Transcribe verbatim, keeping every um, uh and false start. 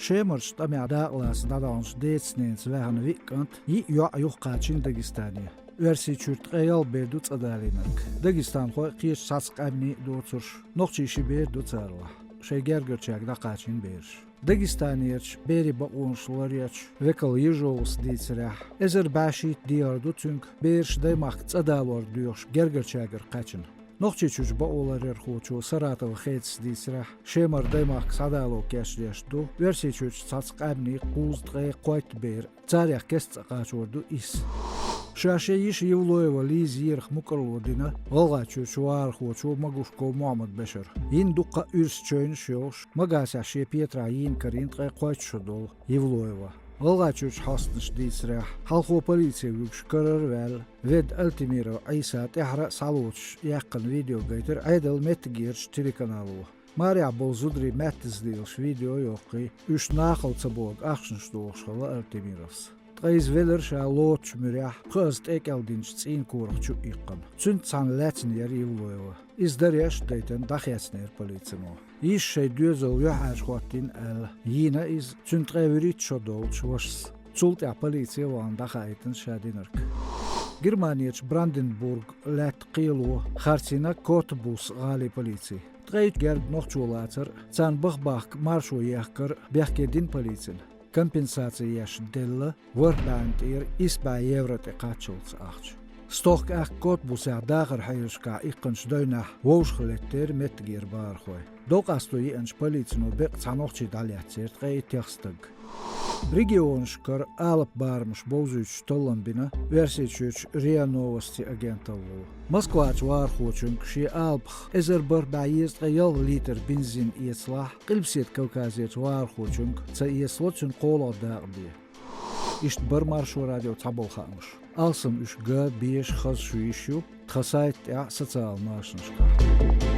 Шемарчу тӀамехь дакъалаца дӀадаханчу деца-ненаца ваьхна виъ кӀант, йиъ йоӀ юхакхачийна Дагестане. Оьрсийчуьра ткъе ялх бер ду цӀа далийнарг. Дагестанхой а, кхечу цхьацца къаьмнийн а доцурш, нохчийн ши бер ду царалахь, шайн гергарчаьрга дӀакхачийна бераш. Дагестанерчу берийн бакъонаш ларъечу векал Ежовас дийцарехь, эзар бӀе шийтта дехар ду цуьнга бераш даймахка цӀа далор доьхуш гергарчаьргара кхаьчна. Нохчийчуьрчу бакъоларъярхочо Саратова Хедас дийцарехь, Шемара даймахка схьадало кечдеш ду Оьрсийчуьрчу цхьацца къаьмнийн кхузткъе кхойтта бер, царех кеста цӀа кхачор ду исс. Ша шен йиша Евлоева Лиза ерах мукӀарло дина ГӀалгӀайчуьрчу вахархочо Магушков Мохьмад-Бешара. Йина дуккха а уьрса чевнаш а йолуш, Магасехь шен петарехь йийна карийна ткъе кхойтта шо долу Евлоева. ГӀалгӀайчуьрчу хьостанаша дийцарехь, хьалхо полице вуьгуш карара а ваьлла, ведда Алтемиров Ӏийса тӀаьхьара а схьалоцуш яьккхина видео гайтира Ӏедалан меттигерчу телеканало. Марехь болу зударий маьттаза лелаш видео а йоккхий, уьш нахала ца богӀу ахчанаш дохуш хилла Алтемировс. Ткъа иза велира ша лоцучу муьрехь, пхоьазза тӀекӀел динчу цӀийнан корах чу а иккхина. Цуьнца цхьаьна лаьцна яра Евлоева. Иза дареш а дайтина, дӀахецнера полицино. Йиша шайн доьзал юьхьӀаьржа хӀоттийна аьлла, йийна иза цуьнан ткъе вуьрхӀитта шо долчу вашас. Цул тӀаьхьа полице а вахана дӀахаийтина ша динарг. Германерчу Бранденбург лаьтта кхело харцийна Котбус гӀалин полици. Ткъе итт гергга нохчо лацар а, царна баха бахка маршо ехкар а бехке дина полицина. Компенсаци еш делла ворхӀ бӀенна тӀера исс бӀе евро тӀе кхаччалц ахча. Стохка-аьхка Котбусехь дахаран хьелашкахь иккхинчу девнехь вовшах леттера меттигера бахархой. Дов къасто еанчу полицино беккъа цхьа нохчи дӀалецнера ткъе иттех стаг. Регионашкара алапа барамаш бовзуьйтуш толлам бина Оьрсийчуьрчу РИА Новости агенталло. Москвачу вахархочуьнга шен алапах эзар бархӀ бӀе езткъе ялх литр бензин эцалахь, Къилбаседа Кавказерчу вахархочуьнга ца эцало цуьнан кхоалгӀа дакъа бен. Иштта бара Маршо радион цхьаболу хаамаш. Алсам уьш ган, беша, хаза шу йиш ю тхан сайта тӀехь а, социал машанашкахь а.